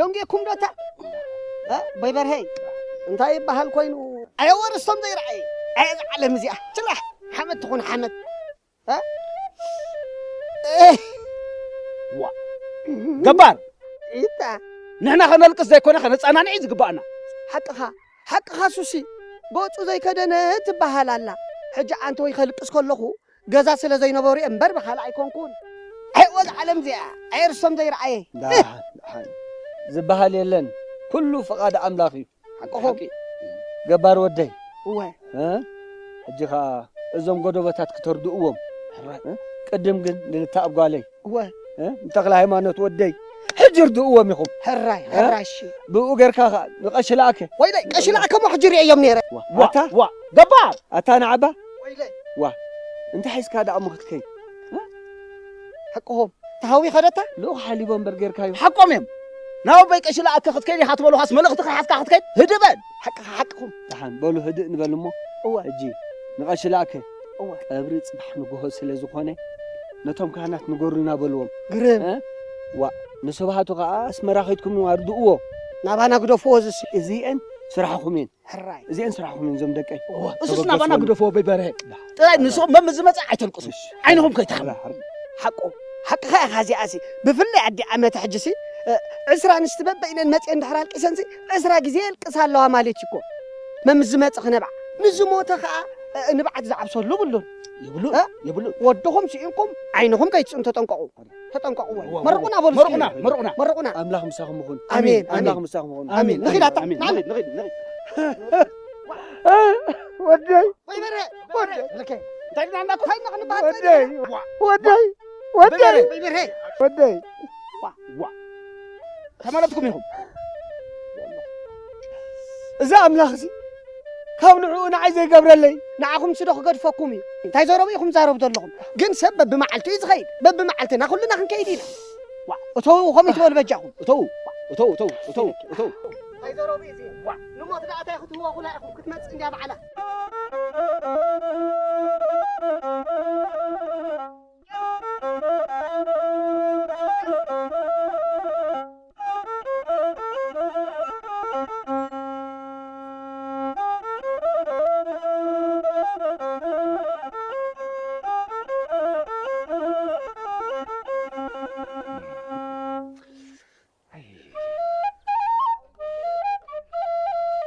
እንጌ ኩምዶታ በይበርሄይ እንታይ ይበሃል ኮይኑ? ኣየወርስቶም ዘይረኣየ ኣየ ዓለም እዚኣ ችላ ሓመት ትኹን ሓመት። ገባር፣ ኢታ ንሕና ከነልቅስ ዘይኮነ ከነጸናንዕ እዩ ዝግባኣና። ሓቅኻ ሓቅኻ ሱሲ፣ ገጹ ዘይከደነ ትበሃል ኣላ። ሕጂ ኣንተ ወይ ከልቅስ ከለኹ ገዛ ስለ ዘይነበሩ እየ እምበር ብኻልእ ኣይኮንኩን። ኣይ ወዝ ዓለም እዚኣ ኣየርስቶም ዘይረኣየ። ዝበሃል የለን፣ ኩሉ ፍቓድ ኣምላኽ እዩ። ሓቅኹም። ገባር ወደይ፣ እወ። እ? ሕጂ ኸኣ እዞም ጎደቦታት ክተርድእዎም። ሕራይ። እ? ቅድም ግን ንልተኣብ ጓለይ። እወ። እ? ንተኽለ ሃይማኖት ወደይ። ሕጂ ርድእዎም ኢኹም። ሕራይ፣ እ? ሕራይ፣ እሺ። ብኡ ጌርካ ኸኣ ንቐሺ ለኣከ። ወይለይ፣ ቀሺ ለኣከ እሞ ሕጂ ርእየዮም ነይረ። ዋ፣ ኣታ? ዋ፣ ገባር! ኣታ ንዓባ? ወይለይ። ዋ፣ እንታይ ሒዝካ ደኣ እሞ ክትከይድ? እ? ሓቅኹም። ተሃዊ ኸደታ? ልኡኽ ሓሊቦ እምበር ጌርካዮ። ሓቆም እዮም። ናብ ኣቦይ ቀሺ ለኣከ ክትከይድ ኢኻ ትበሉኻስ መልእኽቲ ከይሓዝካ ክትከይድ? ህድእ በል። ሓቅኻ ሓቅኹም። ደሓን በሉ ህድእ ንበል እሞ። እወ። ሕጂ ንቐሺ ለኣከ። እወ። ቀብሪ ጽባሕ ንግሆ ስለ ዝኾነ ነቶም ካህናት ንገሩልና በልዎም። ግርም። እ? ዋ ንስብሃቱ ከኣ ኣስመራ ከይድኩም ኣርድእዎ። ናባና ግደፍዎ ዝስ። እዚኤን ስራሕኹም እየን። ሕራይ። እዚኤን ስራሕኹም እየን ዞም ደቀይ። እሱስ ናባና ግደፍዎ በይበርሀ። ጥራይ ንስኹም መም ዝመጽእ ኣይተልቅሱ። ዓይንኹም ከይትሓሙ። ሓቁ ሓቅኻ ኢኻ እዚኣሲ ብፍላይ ኣዲ ዓመተ ሕጂሲ ዕስራ ኣንስቲ በበይነን መፅየን ድሕር ኣልቂሰንሲ ዕስራ ግዜ የልቅሳ ኣለዋ ማለት እዩ እኮ። መምስ ዝመፅእ ክነብዓ ንዝሞተ ከዓ ንብዓት ዝዓብሰሉ ብሉን ይብሉ እ? ይብሉ። ወድኹም ስኢንኩም ዓይንኹም ከይትፅኑ ተጠንቀቑ። ተጠንቀቑ። ወ- ወ- መርቑና በሉ እስኪ። መርቑና፣ መርቑና። መርቑና። ኣምላኽ ምሳኹም ይኹን። ኣሜን፣ ኣሜን። ኣምላኽ ምሳኹም ይኹን። ኣሜን። ንኺድ ኣታ፣ ኣሜን። ንዓና። ንኺድ፣ ንኺድ፣ ንኺድ። ወደይ ወይ በረ፣ ወደይ ልከ። እንታይ ድና እንዳኩ? እንታይ ንኽንበሃል ወደይ ወደይ ወደይ ወይ በረ። ወደይ ዋ ተመለጥኩም ኢኹም። እዚ ኣምላኽ እዚ ካብ ንዕኡ ንዓይ ዘይገብረለይ ንዓኹም ስዶ ክገድፈኩም እዩ። እንታይ ዘረቡ ኢኹም ዛረቡ ዘለኹም? ግን ሰብ በብመዓልቱ እዩ ዝኸይድ። በብመዓልትና ኩልና ክንከይድ ኢና። ዋ፣ እተው፣ ከምኡ ይትበሉ በጃኹም። እተው፣ እተው፣ እተው፣ እተው፣ እተው። እንታይ ዘረቡ እዩ እዚ? ዋ፣ ንሞት ደኣ እንታይ ክትህወኹና ኢኹም? ክትመጽእ እንድያ ባዕላ።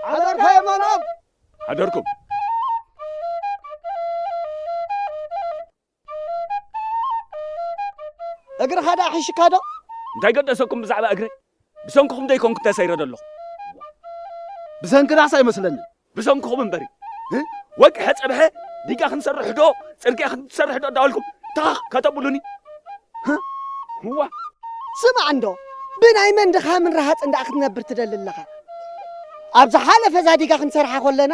ሓደርካ የማኖም። ሓደርኩም። እግርኻ ደኣ ሒሽካ ዶ? እንታይ ገደሰኩም ብዛዕባ እግረይ? ብሰንክኹም ዶ ኣይኮንኩን ተሰይረ ዘለኹ? ብሰንክናስ ኣይመስለንን። ብሰንክኹም እምበሪ። እ? ወግሐ ጸብሐ ዲጋ ክንሰርሕ ዶ ጽርግያ ክንሰርሕ ዶ እንዳበልኩም ታኽ ከተብሉኒ? እ? እዋ። ስማዕ እንዶ፣ ብናይ መን ድኻምን ረሃጽን ደኣ ክትነብር ትደሊ ኣለኻ? ኣብ ዝሓለፈ እዛ ዲጋ ክንሰርሓ ከለና፣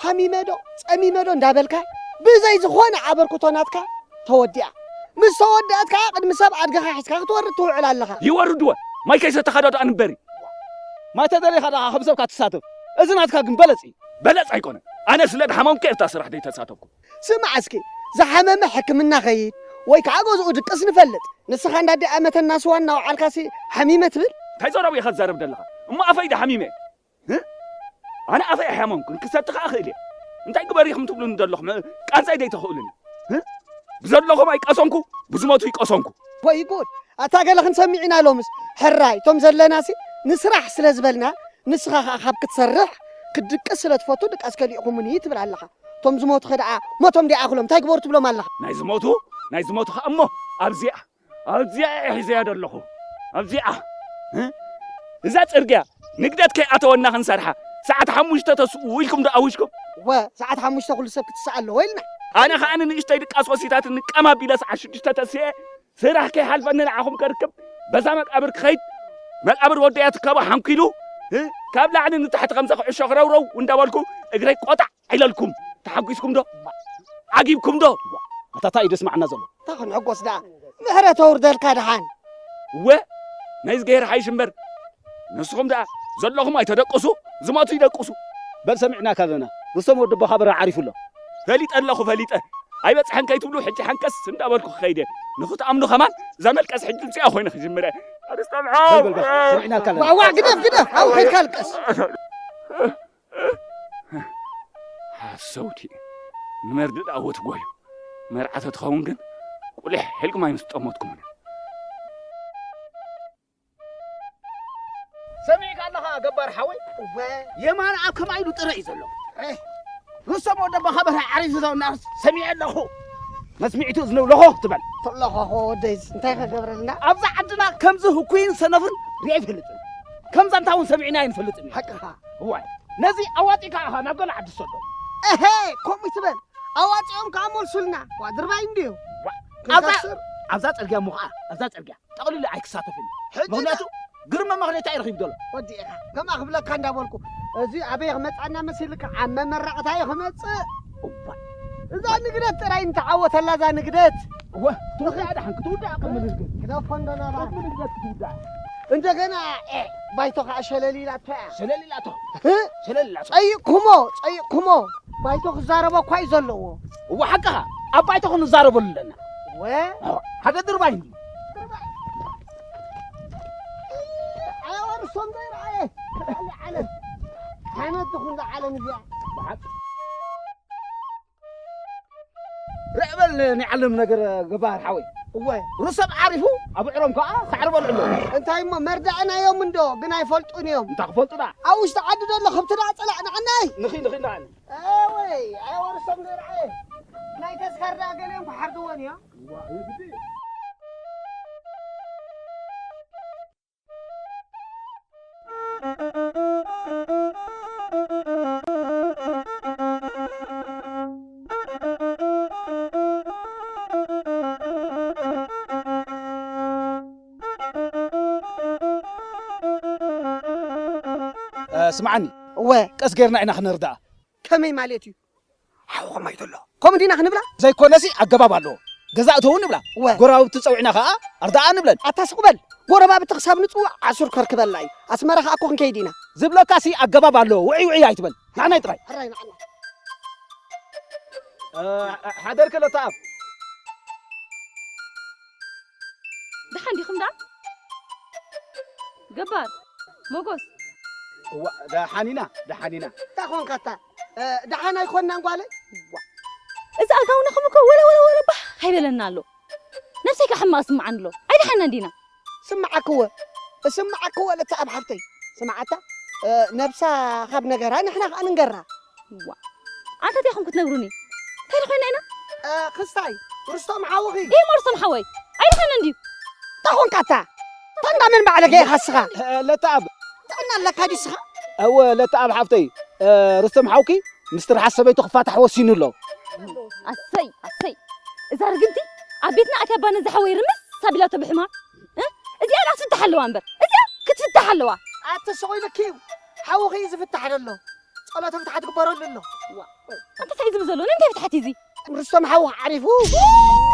ሃሚመ ዶ፣ ጸሚመ ዶ እንዳበልካ፣ ብዘይ ዝኾነ ኣበርክቶ ናትካ ተወዲኣ። ምስ ተወደኣት ከኣ ቅድሚ ሰብ ኣድግኻ ሒዝካ ክትወርድ ትውዕል ኣለኻ። ይወርድወ። ማይ ከይሰተኻ ዶ ደኣ ንበሪ። ማይ ተደሊኻ ደኣ ከም ሰብካ ትሳተፍ። እዚ ናትካ ግን በለጽ እዩ። በለጽ ኣይኮነን። ኣነ ስለ ድሓመምኩ እየ ኣብታ ስራሕ ዘይተሳተፍኩ። ስማዕ እስኪ፣ ዝሓመመ ሕክምና ኸይድ ወይ ከኣ ገዝኡ ድቅስ ንፈልጥ። ንስኻ እንዳ ኣዲኣ መተና ስዋ እናወዓልካሲ ሓሚመ ትብል? እንታይ ዘረቡ ኢኻ ትዛረብ ዘለኻ? እሞ ኣፈይ ዶ ሓሚመ? እ? ኣነ ኣፈይ ኣይሓመምኩን፣ ክሰቲ ኸኣ እኽእል እየ። እንታይ ግበር ኢኹም ትብሉኒ ዘለኹም? ቃንዛይ ደይተኽእሉኒ። እ? ብዘለኹም ኣይቀሰንኩ፣ ብዝሞቱ ይቀሰንኩ። ወይ ጉድ! ኣታ ገለ ክንሰምዕ ኢና ሎምስ። ሕራይ፣ እቶም ዘለናሲ ንስራሕ ስለ ዝበልና፣ ንስኻ ኸኣ ካብ ክትሰርሕ፣ ክትድቅስ ስለ ትፈቱ ድቃስ ከሊእኹምኒ ትብል ኣለኻ። እቶም ዝሞቱ ኸ ደኣ ሞቶም ደይኣኽሎም እንታይ ግበሩ ትብሎም ኣለኻ? ናይ ዝሞቱ፣ ናይ ዝሞቱ ኸኣ እሞ ኣብዚኣ ኣብዚኣ እየ ሒዘያ ዘለኹ። ኣብዚኣ። እ? እዛ ጽርግያ ንግደት ከይኣተወና ክንሰርሓ ሰዓት ሓሙሽተ ተስኡ ኢልኩም ዶ ኣዊጅኩም? ወ፣ ሰዓት ሓሙሽተ ኩሉ ሰብ ክትስእ ኣለዎ ኢልና። ኣነ ኸኣ ንእሽተይ ድቃስ ወሲታትኒ ቀም ኣቢለ ሰዓት ሽዱሽተ ተስኤ ስራሕ ከይሓልፈኒ ንዓኹም ከርክብ በዛ መቃብር ክኸይድ መቃብር ወደያ ትካቦ ሓንኪሉ እ? ካብ ላዕሊ ንታሕቲ ከምዛ ኩዕሾ ክረውረው እንዳበልኩ እግረይ ቆጣዕ ኣይለልኩም ተሓጒስኩም ዶ ዓጊብኩም ዶ ኣታ እንታይ እዩ ደስማዕና ዘሎ እታ ክንሕጎስ ደኣ ምሕረት ኣውርደልካ ደሓን እወ ናይ ዝገሄር ሓይሽ እምበር ንስኹም ደኣ ዘለኹም ኣይተደቅሱ ዝሞቱ ይደቅሱ በል ሰሚዕናካ ዘና ርሶም ወዲ ቦኻብራ ዓሪፉ ኣሎ ፈሊጠ ኣለኹ ፈሊጠ ኣይበጽሐን ከይትብሉ ሕጂ ሓንቀስ እንዳበልኩ ክኸይድ እየ ንኽትኣምኑ ከማን እዛ መልቀስ ሕጂ እዚኣ ኮይነ ክጅምረ ኣርስቶም ሓው! በል፣ በል፣ በል፣ ሰሚዕናካ ኣለና። ዋዋ፣ ግደፍ፣ ግደፍ፣ ኣብኡ ከይድካ ኣልቅስ። ሓሰውቲ፣ ንመርድእ ደኣ ወትጎዩ። መርዓ ተትኸውን ግን፣ ቁሊሕ ኢልኩም ኣይምስጠመትኩምን። ሰሚዕካ ኣለኻ ገባር ሓወይ? እወ። የማነ ኣብ ከማይ ኢሉ ጥረ እዩ ዘሎ። ጥረ? ርሶም ወደ በኸበረ ዓሪፉ ዘሎ ሰሚዐ ኣለኹ። መስሚዕቱ እዝኒ ለኾ ትበል። ለኾ ወደይስ እንታይ ከገብረልና? ኣብዛ ዓድና ከምዚ ህኩይን ሰነፍን ሪአ ኣይፈልጥን። ከምዛ እንታይ እውን ሰሚዕና ኣይንፈልጥን። ሓቅኻ። እዋይ። ነዚ ኣዋጢካ ኢኻ ናብ ገለ ዓዲ ሰዶ። እሄ፣ ከምኡ ትበል። ኣዋጺኦም ከኣ መልሱልና። ዋ፣ ድርባይ እንድዩ። ዋ፣ ኣብዛ፣ ክንከስር። ኣብዛ ጽርግያ እሞ ኸኣ፣ ኣብዛ ጽርግያ ጠቕሊሉ ኣይክሳተፍን እዩ። ሕጂ ምኽንያቱ፣ ዳ- ግርመ መኽነይታ እዩ ረኺቡ ዘሎ። ወዲእኻ። ከምኣ ክብለካ እንዳበልኩ፣ እዚ ኣበይ ክመጽኣና መሲልካ? ኣብ መመረቕታ እዩ ክመጽእ። እዋ። እዛ ንግደት ጥራይ እንተዓወተላ፣ እዛ ንግደት። እወ፣ ትውዳእ ደሓን፣ ክትውዳእ ቅድሚ ንግደት። ግደፎ እንዶ ናባ። ቅድሚ ንግደት ክትውዳእ። እንደገና፣ ኤ፣ ባይቶ ኸኣ ሸለል ኢላቶ እያ። ሸለል ኢላቶ። እ? ሸለል ኢላቶ። ጸይቕኩሞ፣ ጸይቕኩሞ። ባይቶ ክዛረቦ እኳ እዩ ዘለዎ። እወ፣ ሓቅኻ። ኣብ ባይቶ ክንዛረበሉ ኣለና። እወ። ኣዎ፣ ሓደ ድርባይ እንድዩ። ድርባይ። ኣየወርሶም ዘይረኣየ። ዓለም። ሓመድ ትኹን እዛ ዓለም እዚኣ። ብሓቂ። ርእ በል ናይ ዓለም ነገር ገባር ሓወይ። እወ። ርሶም ዓሪፉ፣ ኣብ ዕሮም ከኣ ሳዕሪ በልዑ ኣለዉ። እንታይ እሞ መርዳእናዮም እንዶ፣ ግን ኣይፈልጡን እዮም። እንታይ ክፈልጡ ደኣ? ኣብ ውሽጢ ዓዲ ዘሎ ከብቲ ደኣ ጸላእ ንዓናይ። ንኺ፣ ንኺ፣ ንዓኒ። ኣወይ፣ ኣወርሶም ዘይረኣየ። ናይ ተስካር ደኣ ገሊኦም ክሓርድወን እዮም። እዋ፣ እዩ ግዲ። እ፣ ስምዓኒ። እወ። ቀስ ጌርና ኢና ክንርድኣ። ከመይ ማለት እዩ? ሓውኹም ኣይተሎ። ከምኡ ዲና ክንብላ? ዘይኮነሲ ኣገባብ ኣለዎ። ገዛ እተዉ ንብላ። እወ። ጎረባብቲ ጸዊዕና ከኣ ኣርድኣ ንብለን። ኣታ ስቕ በል። ጎረባብቲ ክሳብ ንጽውዕ ዓሱር ከርክበልና እዩ። ኣስመራ ከኣ እኮ ክንከይድ ኢና። ዝብለካሲ ኣገባብ ኣለዎ። ውዕይ ውዕይ ኣይትበል። ንዓናይ ጥራይ። ሕራይ ንዓና። እ፣ ሓደርክ ለተኣብ። ደሓን ዲኹም ደኣ? ገባር፣ ሞጎስ። እዋ፣ ደሓን ኢና፣ ደሓን ኢና። እንታይ ኾንካ ኣታ? እ፣ ደሓን ኣይኮንናን ጓለይ? እዋ፣ እዚ ኣጋውነኹም እኮ ወለ ወለ ወለ ባህ ኣይበለና ኣሎ። ነብሰይ ከ ሕማቕ ስምዓኒ ኣሎ። ኣይደሓንናን ዲና? ስምዓክወ፣ ስምዓክወ ለተኣብ ሓፍተይ። ስምዓታ፣ እ፣ ነብሳ ካብ ነገራ ንሕና ከኣ ንንገራ። ዋ፣ ኣንታ እንታይ ኢኹም ክትነግሩኒ? እንታይ ደኾይና ኢና? እ፣ ክስታይ፣ ርስቶም ሓውኺ። ኢሞ ርስቶም ሓወይ፣ ኣይደሓንን ድዩ? እንታይ ኾንካ ኣታ? እንታይ እንዳ መን ባዕለገ ኢኻ እስኻ? እ፣ ለተኣብ። ጥዕና ኣለካ ድዩ እስኻ? እወ፣ ለተኣብ ሓፍተይ፣ እ፣ ርስቶም ሓውኪ ምስ ትርሓስ ሰበይቱ ክፋታሕ ወሲኑ ኣሎ። ኣሰይ፣ ኣሰይ። እዛ ርግምቲ ኣብ ቤትና ኣትያ እባ ነዚ ሓወይ ርምስ ኣቢላቶ ብሕማም። እ? እዚኣ ደኣ ክትፍታሕ ኣለዋ እምበር። እዚኣ ክትፍታሕ ኣለዋ። ኣቲ ስቕ ኢልኪ እዩ። ሓውኺ እዩ ዝፍታሕ ዘሎ። ጸሎተ ፍትሓት ግበረሉ ኣሎ። ዋ፣ ኣንታ እንታይ እዩ ዝብል ዘሎ? ንምንታይ ፍትሓት እዩ እዚ? ርስቶም ሓውኺ ዓሪፉ።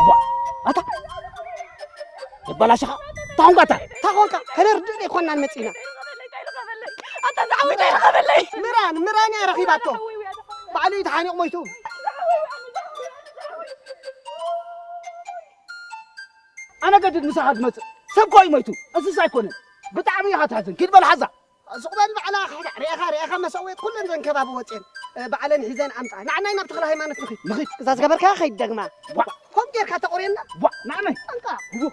ዋ፣ ኣታ የባላሽኻ። ታኾንካ ኣታ። ታኾንካ ከነርድእ ዘይኮናን መጺና። ኣታ ዝሓወይ እንታይ ረኸበለይ? ምራን፣ ምራን እያ ረኺባቶ። ባዕሉ እዩ ተሓኒቑ ሞይቱ። ኣነ ገድድ ምሳኻ ዝመጽእ ሰብ ኮይ ሞይቱ፣ እንስሳ ኣይኮነን። ብጣዕሚ ኢኻ ትሕዝን። ኪድ በል ሓዛ። ሱቕ በል ባዕላ ክሕዳ። ርኤኻ፣ ርኤኻ መሰወት ኩለን ዘን ከባቢ ወጽየን፣ እ፣ ባዕለን ሒዘን ኣምጻ። ንዓናይ ናብ ተኽለ ሃይማኖት ንኺድ። ንኺድ። እዛ ዝገበርካያ ከይድ ደግማ። ዋ። ኮም ጌርካ ተቆርየና። ዋ፣ ንዓናይ። ጠንቃ። ዋ።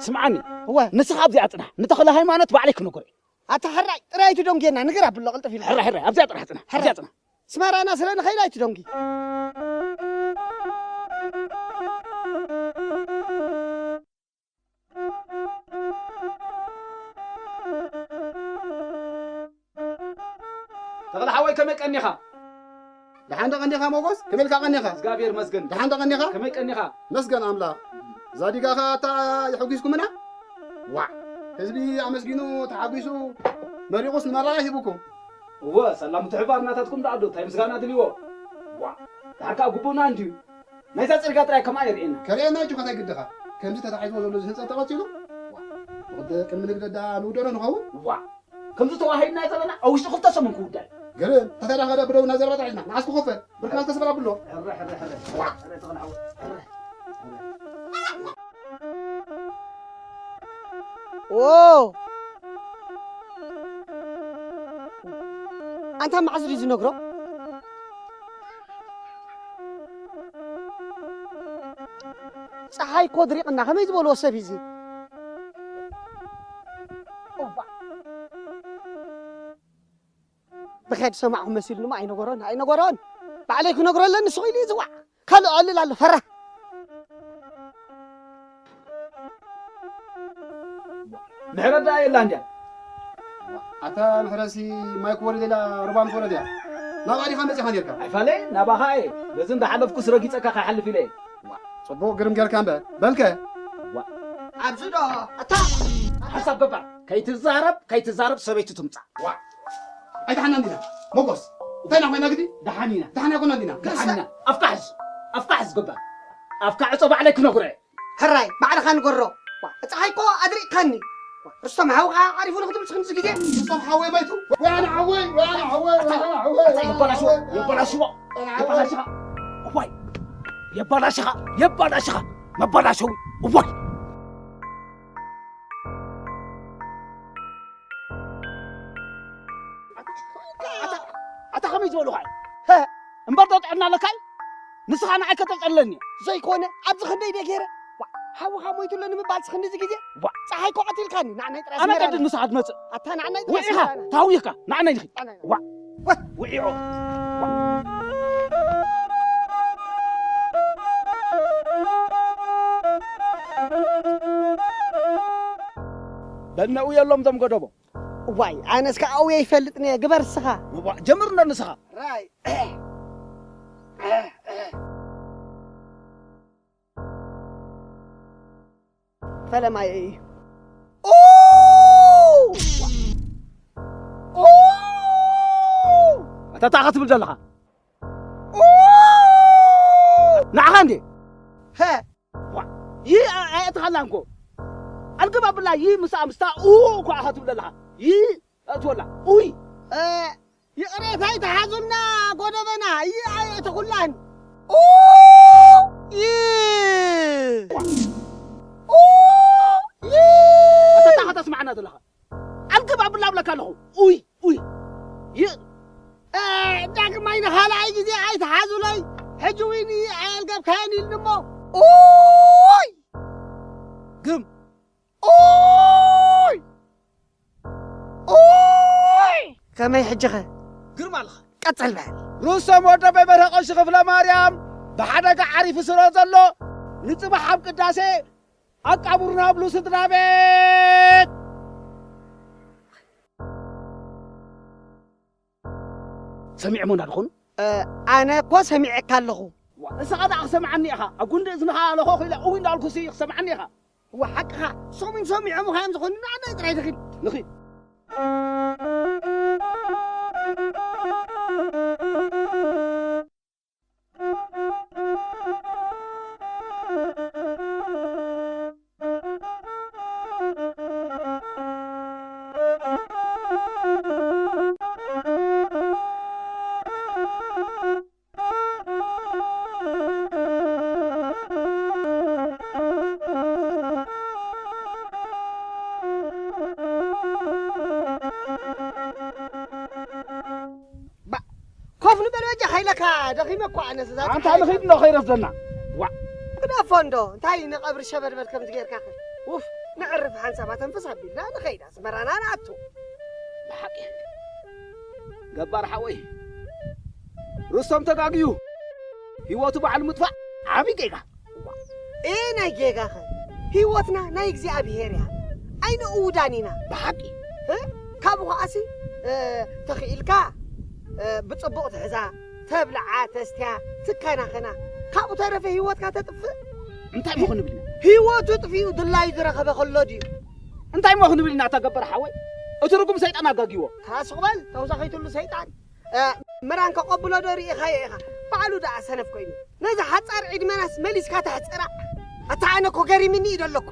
ስምዓኒ፣ እወ። ንስኻ ኣብዚኣ ጽናሕ፣ ንተኽለ ሃይማኖት ባዕለይ ክነግሮ እየ። ኣታ ሕራይ፣ ጥራይ ኣይትደንጉየና፣ ንገር ኣብሎ ቅልጥፍ ኢልካ። ሕራይ፣ ሕራይ፣ ኣብዚኣ ጥራሕ ጽናሕ፣ ሕራይ። ኣብዚኣ ጽናሕ። ኣስመራና ስለ ንኸይድ ኣይትደንጉ። ተኽለ ሓወይ ከመይ ቀኒኻ? ደሓን ዶ ቀኒኻ ሞጎስ? ከመይ ኢልካ ቀኒኻ? እግዚኣብሔር ይመስገን። ደሓን ዶ ቀኒኻ? ከመይ ቀኒኻ? መስገን ኣምላኽ። ዛዲጋ ኸኣ ኣታ የሐጒስኩምና? ዋዕ! ህዝቢ ኣመስጊኑ ተሓጒሱ መሪቑስ ንመራሒ ሂቡኩም። እወ፣ ሰላም ምትሕብባር ናታትኩም ደኣ ዶ እንታይ ምስጋና ድልዎ? ዋዕ! ደሓር ከኣ ግቡእና እንድዩ። ናይዛ ጽርግያ ጥራይ ከምኣ የርእየና። ከርእየና እዩ ከታይ ግድኻ። ከምዚ ተታሒዝዎ ዘሎ እዚ ህንጸት ተቐጺሉ? ዋዕ! ብቕደ ቅድሚ ንግደዳ ንውደሎ ንኸውን? ዋዕ! ከምዚ ተዋሂድና ዘለና ኣብ ውሽጢ ክልተ ሰሙን ክውዳእ። ገለ ተተዳኸለ ብደው እናዘረባ ጥሒስና ንዓስኩ ክፈል ብርካ ዝተሰብራ ብሎ። ሕረ፣ ሕረ፣ ሕረ። ዋዕ! ሕረ፣ ተኽለ ሓወይ። ሕረ። ኦ! ኣንታ መዓዝ ድዩ ዝነግሮ? ጸሓይ እኮ ድሪቕና፣ ከመይ ዝበልዎ ሰብ እዩ እዚ? እዋእ! ብኸድ ሰማዕኹ መሲሉኒ እሞ ኣይነገሮን፣ ኣይነገሮን። ባዕለይ ክነግሮ ኣለኒ፣ ንሱ ኢሉ እዩ ዝዋዕ። ካልእ ኣልል ኣሎ፣ ፈራ። ምሕረት ደኣ የላን ድያ? ኣታ ምሕረሲ ማይ ክወርድ ኢላ ሩባ ምስ ወረድ እያ። ናብኣ ዲኻ መጺኻ ኔርካ? ኣይፋለይ፣ ናባኻ እየ። በዚ እንዳሓለፍኩስ ረጊጸካ ከይሓልፍ ኢለ እየ። ጽቡቕ ግርም ጌርካ እምበር። በልከ? ዋ። ኣብዚ ዶ? ኣታ! ሓሳብ ገባር። ከይትዛረብ፣ ከይትዛረብ ሰበይቱ ትምጻእ። ዋ። ኣይተሓናን ዲና? ሞጎስ። እንታይ ኢና ኮይና ግዲ? ደሓን ኢና። ደሓን ኣይኮናን ዲና? ደሓን ኢና። ኣፍካ ሕዝ። ኣፍካ ሕዝ ገባር። ኣፍካ ዕጾ ባዕለይ ክነግሮ እየ። ሕራይ፣ ባዕልኻ ንገሮ። ዋ፣ ጸሓይ እኮ ኣድሪቕካኒ። ዋ፣ ርስቶም ሓውኻ ዓሪፉ ንክትብል ስኽንዚ ግዜ። ርስቶም ሓወይ መይቱ። ወይ ኣነ ሓወይ፣ ወይ ኣነ ሓወይ፣ ወይ ኣነ ሓወይ፣ ኣታ ወይ ኣነ የባላሽዎ፣ ሓወይ። የባላሽዎ፣ ኣነ ሓወይ። የባላሽኻ። እዋይ፣ የባላሽኻ፣ የባላሽኻ፣ መባላሸዊ። እዋይ። ኣታ፣ ኣታ ከመይ ዝበሉኻ? ሀ፣ እምበር ዶ ጥዕና ኣለካ እዩ? ንስኻ ንዓይ ከተጠለኒ። ዘይኮነ፣ ኣብዚ ክንደይ ደይ ገይረ? ዋ፣ ሓውኻ ሞይቱ ኣሎ ንምባል ስኽንዚ ግዜ? ዋ። ጸሓይ ኮቐት ኢልካኒ፣ ንዓናይ ጥራይ ኣነ ኣስመራ ቀድም ኣሎ። ንስኻ ትመጽእ። ኣታ ንዓናይ ጥራይ ውዒኻ፣ ኣስመራ ኣሎ። ታውይካ፣ ንዓናይ ንኺድ። ኣነ። ዋ። ዋ። ውዒኦ። ዋ። በነኡ የሎም ዞም ጎደቦ። ዋይ፣ ኣነስ ከኣ ኣውየ ይፈልጥኒ እየ፣ ግበር እስኻ። ዋ፣ ጀምር እንዶ ንስኻ። ራይ። ፈለማይ እዩ። ኡ! ኡ! ኣታ እንታይ ኢኻ ትብል ዘለኻ? ኡ! ንዓኻ እንዴ? ሀ! ዋ! ይህ ኣየእትኻላን እኮ። ኣልግብ ኣብላ ይህ ምስኣ ምስታ ኡ እኮ ኢኻ ትብል ዘለኻ። ይህ ኣእትወላ። ኡይ! እ፣ ይቕሬታ ይትሓዙልና ጎደበና። ይህ ኣየእትኹላን። ኡ! ይህ! ኡ! ይህ! ኣታ እንታይ ኢኻ ተስምዓና ዘለኻ? ኣልግብ ኣብላ እብለካ ኣለኹ። ኡይ! ኡይ! ይ-፣ እ፣ ዳግማይ ንኻልኣይ ግዜ ኣይትሓዙለይ። ሕጂ እውን ኣየልገብካዮን ኢልኒ እሞ። ኡይ! ግርም! ኡይ! ኡይ! ከመይ ሕጂ ኸ? ግርም ኣለኻ። ቀጽል በል። ሩስቶም ወደበይ በርሀ ቀሺ ክፍለ ማርያም ብሓደጋ ዓሪፉ ስለ ዘሎ ንጽባሕ ኣብ ቅዳሴ ኣቃብሩና ብሉ ስድራ ቤት። ሰሚዖምና ድኾኑ? እ፣ ኣነ እኮ ሰሚዐካ ኣለኹ። ዋ፣ ንስኻ ደኣ ክሰምዓኒ ኢኻ። ኣብ ጉንዲ እዝንኻ ለኾ ኺለ እዊ እንዳልኩሲ ክሰምዓኒ ኢኻ። ዋ፣ ሓቅኻ። ሶምን ሰሚዖምኻ እዮም ዝኾኑ። ንዓና ጥራይ ንኺድ። ንኺድ። ባ-፣ ኮፍ ንበል በጃኻ ኢለካ፣ ደኺመ እኮ ኣነ፣ እዛ ኣንታ ንኺድ እንዶ ከይረፍደና። ዋ። ግደፎ እንዶ፣ እንታይ ንቐብሪ ሸበድበድ ከምዚ ጌርካ ኸ? ውፍ፣ ነዕርፍ ሓንሳብ ኣተንፍስ ኣቢልና ንኸይድ ኣስመራና ንኣቱ። ብሓቂ። ገባር ሓወይ፣ ርስቶም ተጋግዩ። ህይወቱ ባዕሉ ምጥፋእ ዓቢ ጌጋ። እዋእ፣ ናይ ጌጋኸ? ህይወትና ናይ እግዚኣብሄር እያ። ኣይንእውዳን ኢና። ብሓቂ። እ? ካብኡ ኸኣሲ፣ እ፣ ተኽኢልካ፣ እ፣ ብጽቡቕ ትሕዛ፣ ተብልዓ ተስትያ ትከናኸና ካብኡ ተረፈ ህይወትካ ተጥፍእ እንታይ እሞ ክንብል ኢና? ህይወቱ ጥፊኡ ድላዩ ዝረኸበ ከሎ ድዩ እንታይ እሞ ክንብል ኢና እታ ገበር ሓወይ እቲ ርጉም ሰይጣን ኣጋጊዎ ካስቕ በል ተውሳኺትሉ ሰይጣን ምራን ከቐብሎ ዶ ርኢኻዮ ኢኻ ባዕሉ ደኣ ሰነፍ ኮይኑ ነዚ ሓጻር ዕድመናስ መሊስካ ተሕጽራ ኣታ ኣነ እኮ ገሪምኒ እዩ ደለኩ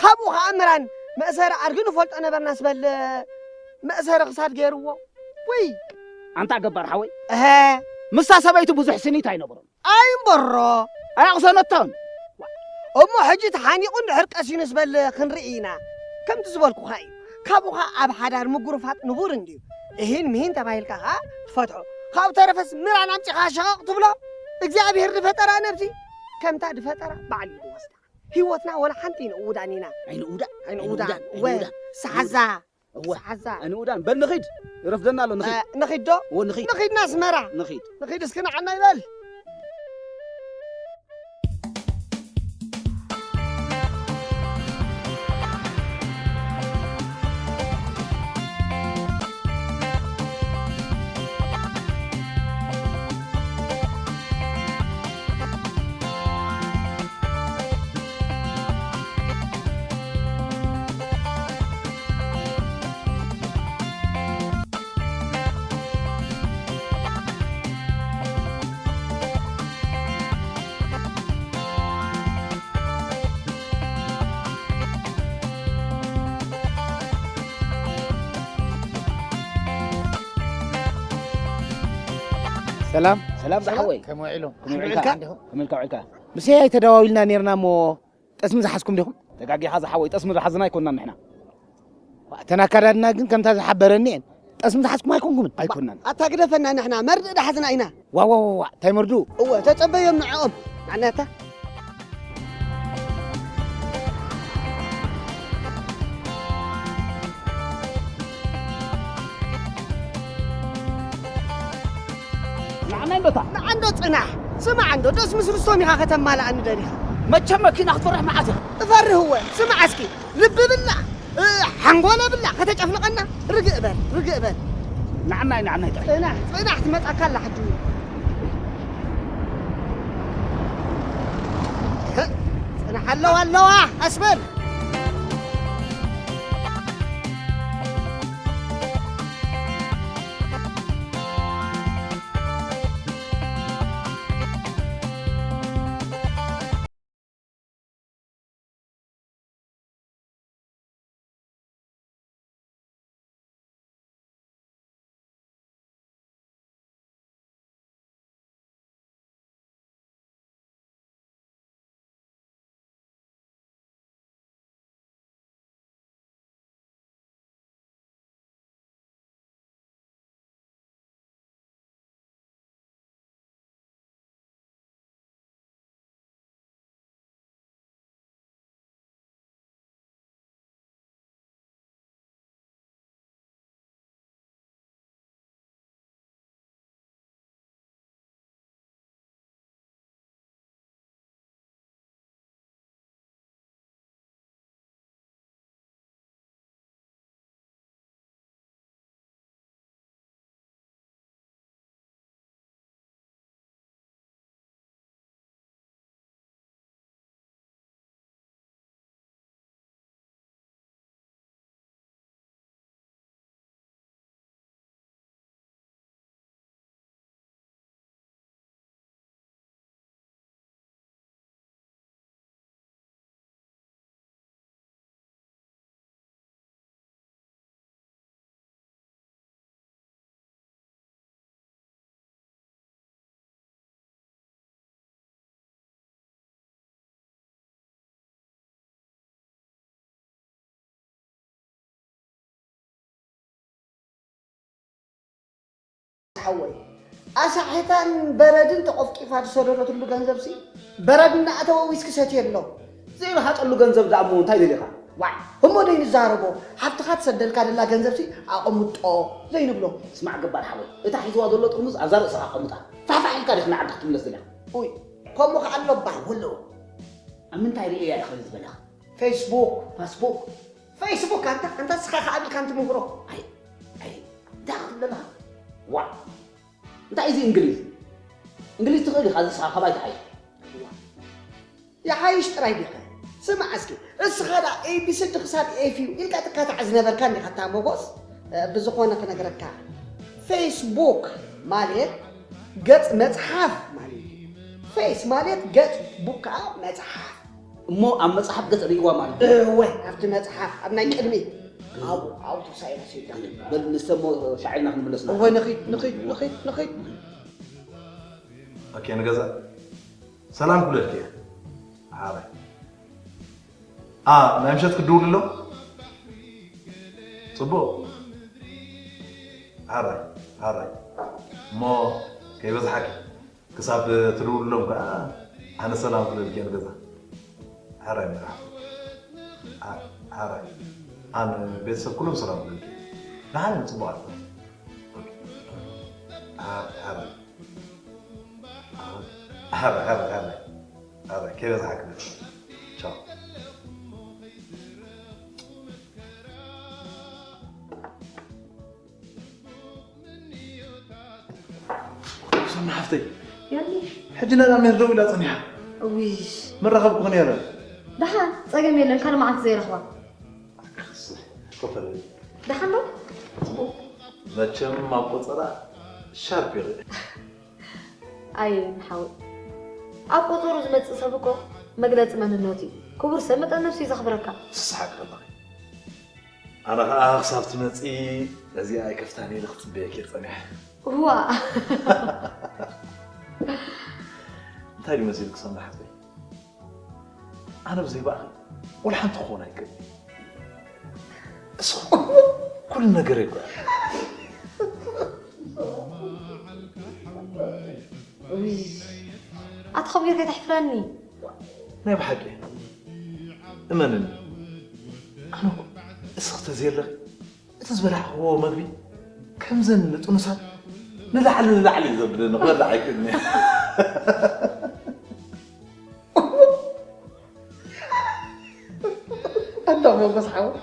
ካብኡ ኸዓ ምራን መእሰሪ ኣድጊ ንፈልጦ ነበርናስ በል መእሰሪ ክሳድ ገይርዎ ወይ ኣንታ ገባር ሓወይ እሀ ምስታ ሰበይቱ ብዙሕ ስኒት ኣይነበሮን ኣይምበሮ ኣያቕሰነቶን እሞ ሕጂ ተሓኒቑ እንድሕር ቀሲኑስ በል ክንርኢ ኢና ከምቲ ዝበልኩኻ እዩ ካብኡ ኸዓ ኣብ ሓዳር ምጉርፋጥ ንቡር እንድዩ እሂን ምሂን ተባሂልካ ኸዓ ትፈትሖ ካብኡ ተረፈስ ምራን ኣምፂኻ ሸቐቕ ትብሎ እግዚኣብሄር ዝፈጠራ ነብሲ ከምታ ዝፈጠራ ባዕሉ እዩ ዝወስዳ ህይወትና ወላ ሓንቲ ይንእውዳን ኢና ኣይንእውዳ ኣይንእውዳን ኣይንእውዳን። ወ ኣይንእውዳን። ሰሓዛ እወ ሰሓዛ ንኡዳን በል ንኺድ ይረፍደና ኣሎ ንኺድ እ፣ ንኺድ ዶ እወ ንኺድ ንኺድ ናስመራ ንኺድ ንኺድ እስኪ ንዓና ይበል ሰላም ሰላም ዝሓወይ ከመይ ውዒሎም ከመይ ውዒልካ ከመይ ውዒልካ ኣይተደዋዊልና ነርና እሞ ጠስሚ ዝሓዝኩም ዲኹም? ተጋጊኻ ዝሓወይ ጠስሚ ዝሓዝና ኣይኮንናን ንሕና። እተን ኣካዳድና ግን ከምታ ዝሓበረኒ እየን። ጠስሚ ዝሓዝኩም ኣይኮንኩምን? ኣይኮንናን። ኣታ ግደፈና ንሕና መርድእ ዳሕዝና ኢና። ዋዋዋዋ እንታይ መርድኡ? እወ ተጸበዮም ንዕኦም። ኣነታ ንዓናይ ዶታ ንዓንዶ ጽናሕ ስማዕ እንዶ ደስ ምስ ርስቶም ኢኻ ከተማልኣኒ ደሊኻ መቸም መኪና ክትፈርሕ መዓት ኢኻ እፈርህ እወ ስማዕ እስኪ ልቢ ብላ ሓንጎለ ብላ ከተጨፍልቐና ርግእ በል ርግእ በል ንዓናይ ንዓናይ ጥራይ ጽናሕ ጽናሕ ትመጻካ ኣላ ሕጂ ጽናሕ ኣለዋ ኣለዋ ኣስበል ሓወይ ኣሳሒታን በረድን ተቆፍቂፋ ዝሰደደትሉ ገንዘብሲ በረድ እናኣተወ ዊስኪ ሰትየ ኣሎ ዘይረሃፀሉ ገንዘብ ደኣ እሞ እንታይ ደሊኻ ዋዕ እሞ ደይ ንዛረቦ ሓፍትኻ ትሰደልካ ደላ ገንዘብሲ ኣቐምጦ ዘይንብሎ ስማዕ ገባር ሓወይ እታ ሒዝዋ ዘሎ ጥርሙዝ ኣብዛ ርእስኻ ኣቐምጣ ፋሕፋሕ ኢልካ ዲኽ ንዓዲ ክትምለስ ደሊኻ ኡይ ከምኡ ከኣ ኣሎ ባህ ወሎ ኣብ ምንታይ ርእያ ኢኻ ዝበለኻ ፌስቡክ ፋስቡክ ፌስቡክ ኣንታ ኣንታ ስኻ ከኣ ቢልካ እንትምህሮ ኣይ ኣይ እንታይ ክትብለና ዋዕ እንታይ እዚ እንግሊዝ? እንግሊዝ ትኽእል ኢኻ፣ እዚ ስኻ ካባይ ትሓይሽ። ይሓይሽ ጥራይ ዲኸ? ስማዕ እስኪ፣ እስኻ ደኣ ኤ ቢ ሲ ዲ ክሳብ ኤፍ ዩ ኢልካ ትካታዕ ዝነበርካ እንዲኻ እታ ሞጎስ። እ፣ ብዝኾነ ክነግረካ፣ ፌስቡክ ማለት ገጽ መጽሓፍ ማለት እዩ። ፌስ ማለት ገጽ፣ ቡክ ከኣ መጽሓፍ። እሞ ኣብ መጽሓፍ ገጽ ርእይዋ ማለት እዩ። እወ፣ ኣብቲ መጽሓፍ፣ ኣብ ናይ ቅድሚት፣ ኣብኡ፣ ኣብኡ ተሳኢላ ሰይዳ። በል ንስተ እሞ ሻዕ ኢልና ክንምለስ ኢና። እወ፣ ንኺድ፣ ንኺድ፣ ንኺድ፣ ንኺድ። ኦኬ፣ ንገዛ ሰላም ክብለልኪ እየ። ሓራይ። ኣ፣ ናይ ምሸት ክድውል ኣሎ? ጽቡቕ። ሓራይ፣ ሓራይ። እሞ ከይበዝሓኪ። ክሳብ ትድውልሎም ከኣ ኣነ ሰላም ክብለልኪ እየ ንገዛ። ሓራይ መራሕ። ኣ-፣ ሓራይ። ኣነ ቤተሰብ ኩሎም ሰላም ክብለልኪ። ደሓን እዮም፣ ጽቡቓት እዮም። ሓራይ፣ ሓራይ። ሓራይ፣ ሓራይ፣ ሓራይ። ሓራይ፣ ከይበዝሓ ክብል። ቻው። ሶና ሓፍተይ፣ ያኒ ሕጂ ነዳ ሜር ደው ኢላ ጸኒሓ። እዊሽ። መራኸብኩ ነይረ። ደሓን፣ ጸገም የለን፣ ካልእ መዓልቲ ዘይረኽባ። ኮፈለኒ። ደሓን ዶ? ጽቡቕ። መቸም ኣብ ቆጸራ ሻርፕ ይርኢ። ኣይ ሓወይ፣ ኣብ ቆጸሩ ዝመጽእ ሰብ እኮ መግለጺ መንነቱ እዩ። ክቡር ሰብ መጠን ነብሱ እዩ ዘኽብረካ። ትስሓቂ ኣለኺ። ኣነ ኸኣ ክሳብ ትመጺ ነዚኣ ኣይከፍታን ኢለ ክጽበየኪ እየ ጸኒሐ። እዋ። እንታይ ድዩ መሲልኪ ሶና ሓፍተይ? ኣነ ብዘይ ባእኺ ወላ ሓንቲ ክኾን ኣይክእልን። እስኹ ኩሉ ነገር ይጓ። ውይ፣ ኣቲ ኸቢር ከይተሕፍረኒ። ናይ ብሓቂ እመንኒ፣ ኣነ እኮ እስኺ ተዘየለኺ እቲ ዝበላዕኽዎ መግቢ ከምዘን ንጥኑሳት ንላዕሊ ንላዕሊ እዩ ዘብለኒ፣ ክበልዕ ኣይክእልን እየ። ኣንታ ሞጎስ ሓወይ፣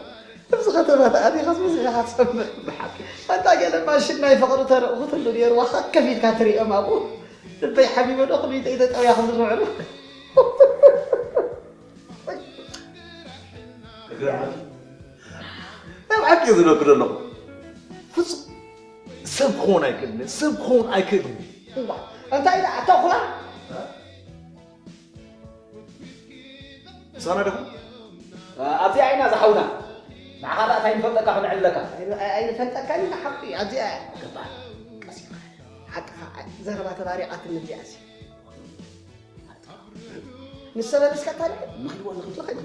ኣብዚ ከተማ ተኣቲኻስ ብዙሕ ኢኻ ትሰምዕ። ብሓቂ። ኣንታ ገለ ማሽን ናይ ፍቕሪ ተረእኹትሉ ነይሩ፣ ዋኻ ከፊትካ ትሪኦም ኣብኡ። ልበይ ሓቢበ ዶ ክልተ ኢደ ጠውያ ክብሉ ዝውዕሉ። እግረ ዓዲ። ናይ ብሓቂ እየ ዝብለኩ ዘለኹ። ፍጹም ሰብ ክኸውን ኣይክእልን፣ ሰብ ክኸውን ኣይክእልን። እዋ፣ እንታይ ኢላ ኣታ ኹላ? ምሳና ዲኹም? ኣብዚኣ ኢና ዝሓውና። ንዓኻ ደኣ እንታይ ንፈልጠካ ክንዕልለካ? ኣይ-፣ ኣይንፈልጠካን ኢና ሓቂ፣ ኣብዚኣ እያ። ገባር፣ ቀስ ኢልካ። ሓቅኻ፣ ዘረባ ተባሪቓትኒ እዚኣሲ። ምስ ሰበ ንስካ ታሪኽ ንኽድዎ ንኽድዎ ኸይዱ።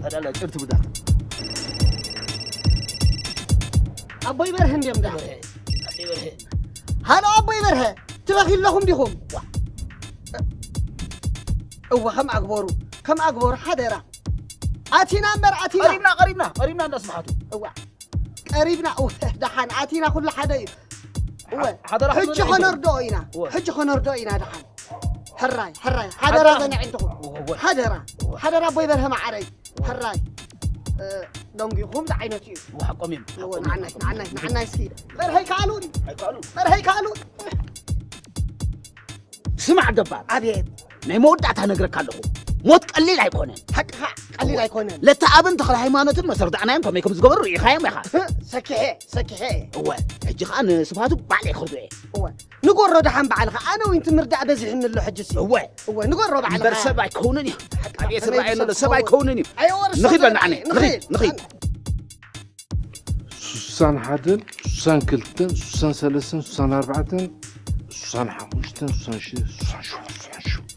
ኣዳላ ጭርት ብዳት ኣቦይ በርሀ እንዲዮም ዳ ሃሎ ኣቦይ በርሀ ትበኺ ኣለኹም ዲኹም እወ ከም ኣግበሩ ከም ኣግበሩ ሓደራ ኣቲና እምበር ኣቲና ቀሪብና ቀሪብና ቀሪብና እንዳስብሓቱ እዋ ቀሪብና እወ ደሓን ኣቲና ኩሉ ሓደ እዩ እወ ሓደራ ሕጂ ከነርድኦ ኢና ሕጂ ከነርድኦ ኢና ደሓን ሕራይ ሕራይ ሓደራ ዘንዕንትኹም ሓደራ ሓደራ ኣቦይ በርሀ መዓረይ ሕራይ ደንጊኹም ዝዓይነቱ እዩ ሓቆም እዮም ንዓናይ ንዓናይ ንዓናይ እስኪ በርሀይ ከኣሉን በርሀይ ከኣሉን ስማዕ ደባር ኣብየት ናይ መወዳእታ ነግረካ ኣለኹ ሞት ቀሊል ኣይኮነን ሓቅኻ ቀሊል ኣይኮነን ለተኣብን ተኽለ ሃይማኖትን መሰርዳእናዮም ከመይ ከም ዝገበሩ ርኢኻዮም ኢኻ ሰኪሐ ሰኪሐ እወ ሕጂ ኸዓ ንስብሃቱ ባዕለ ይኸዱ እየ እወ ንጎሮ ደሓን ባዕልኻ ኣነ እውን ትምርዳእ በዚሕኒ ኣሎ ሕጂ ሲ እወ እወ ንጎሮ ባዕልኻ እምበር ሰብ ኣይከውንን እዩ ኣብየ ትረኣየ ዘሎ ሰብ ኣይከውንን እዩ ንኺድ በል ንዓነ ንኺድ ንኺድ ሱሳን ሓደን ሱሳን ክልተን ሱሳን ሰለስተን ሱሳን ኣርባዕተን ሱሳን ሓሙሽተን ሱሳን ሽደን ሱሳን ሸውዓን ሱሳን ሸውዓን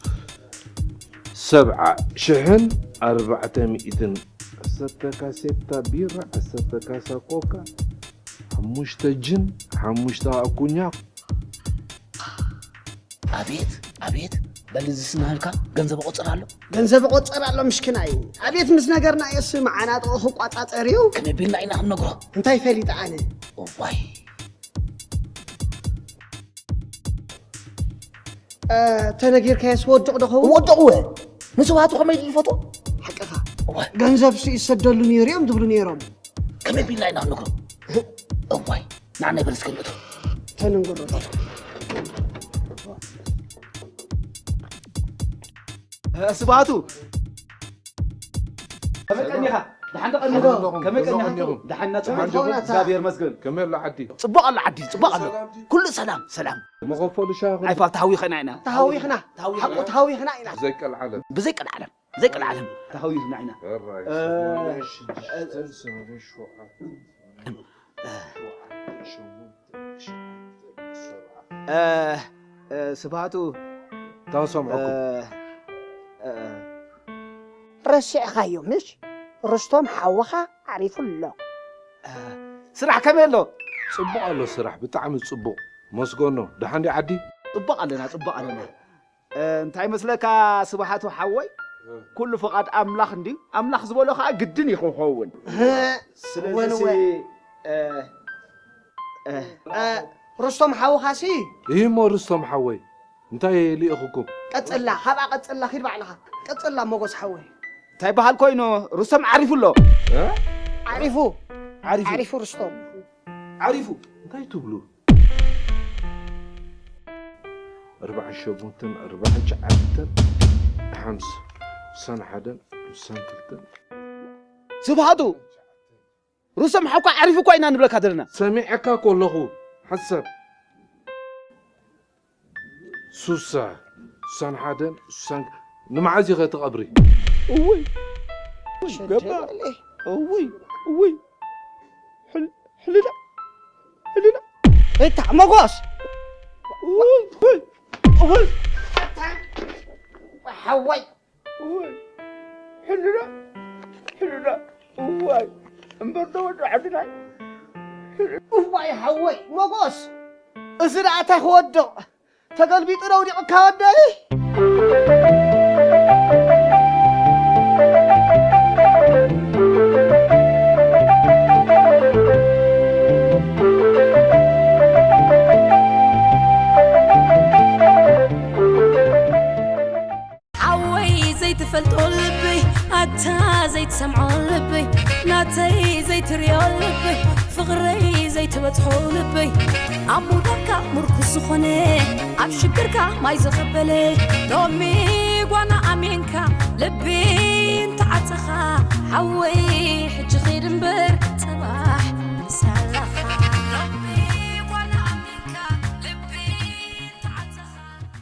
ሰብዓ ሽሕን ኣርባዕተ ሚእትን ዓሰርተ ካሴታ ቢራ ዓሰርተ ካሳ ኮካ ሓሙሽተ ጅን ሓሙሽተ ኣኩኛ ኣቤት ኣቤት በል እዚ ስናልካ ገንዘብ ቆፅር ኣሎ ገንዘብ ቆፅር ኣሎ ምሽክና እዩ ኣቤት ምስ ነገርና የስ መዓናጥኦ ክቋፃፀር እዩ ከመይ ቢልና ኢና ክንነግሮ እንታይ ፈሊጠ ኣነ እዋይ ተነጊርካየስ ወድቕ ዶ ኸውን ወድቕወ ንስውሃቱ ከመይ ድዩ ይፈትዎ ሓቅኻ ገንዘብ ሱ ይሰደሉ ነይሩ እዮም ዝብሉ ነይሮም ከመይ ቢልና ኢና ንግሮ እዋይ ንዓናይ በለስ ክንእቶ ተንንገሮ ስብሃቱ ከመይ ቀኒኻ ደሓን ተቐኒኹ ከመይ ቀኒኻ ደሓን ናጽቡቕ እግዚኣብሔር መስገን ከመይ ኣሎ ዓዲ ጽቡቕ ኣሎ ዓዲ ጽቡቕ ኣሎ ኩሉ ሰላም ሰላም መኸፈሉ ሻኹ ኣይፋል ተሃዊኸና ኢና ተሃዊኽና ሓቁ ተሃዊኽና ኢና ዘይቀልዓለም ብዘይቀልዓለም ዘይቀልዓለም ተሃዊኽና ኢና ስብሃቱ ታንሶም ረሲዕኻዮ ምሽ ርስቶም ሓወኻ ዓሪፉ ኣሎ ስራሕ ከመይ ኣሎ ጽቡቕ ኣሎ ስራሕ ብጣዕሚ ጽቡቕ መስገኖ ደሓን ዲ ዓዲ ጽቡቕ ኣለና ጽቡቕ ኣለና እንታይ መስለካ ስብሓቱ ሓወይ ኩሉ ፍቓድ ኣምላኽ እንድዩ ኣምላኽ ዝበሎ ከዓ ግድን እዩ ክኸውን ስለዚ ርስቶም ሓውኻሲ ይህሞ ርስቶም ሓወይ እንታይ ልኢኹኩም ቀጽላ ካብኣ ቀጽላ ኪድ ባዕልኻ ቀጽላ ሞጎስ ሓወይ እንታይ በሃል ኮይኑ ርስቶም ዓሪፉ ኣሎ ዓሪፉ ዓሪፉ ርስቶም ዓሪፉ እንታይ ትብሉ ኣርባዓን ሸሞንተን ኣርባዓን ትሽዓተን ሓምሳ ሓምሳን ሓደን ሓምሳን ክልተን ስብሃቱ ሩሰም ሓውካ ዓሪፉ እኳ ኢና ንብለካ ዘለና ሰሚዐካ ኮለኹ ሓሰብ ሱሳ ሱሳን ሓደን ሱሳን ንመዓዝ ኢኸ ትቐብሪ እውይ ገባር እውይ እውይ ሕልና ሕልና እታ መጎስ ሓወይ ሕልና ሕልና እዋይ እምበር ተወዶ ዓድናይ እዋይ ሓወይ መጎስ እዚ ደኣ እንታይ ክወድቕ ተገልቢጡ ዶ ውዲቕካ ወደይ ሓወይ ዘይትፈልጦ ልበይ ኣታ ዘይትሰምዖ ልበይ ናተይ ዘይትሪኦ ልበይ ፍቕረይ ዘይትበጽሖ ልበይ ኣብ ሙዳካ ምርኩስ ዝኾነ ኣብ ሽግርካ ማይ ዘቐበለ ሎሚ ጓና ኣሜንካ ልቢ እንተዓጸኻ ሓወይ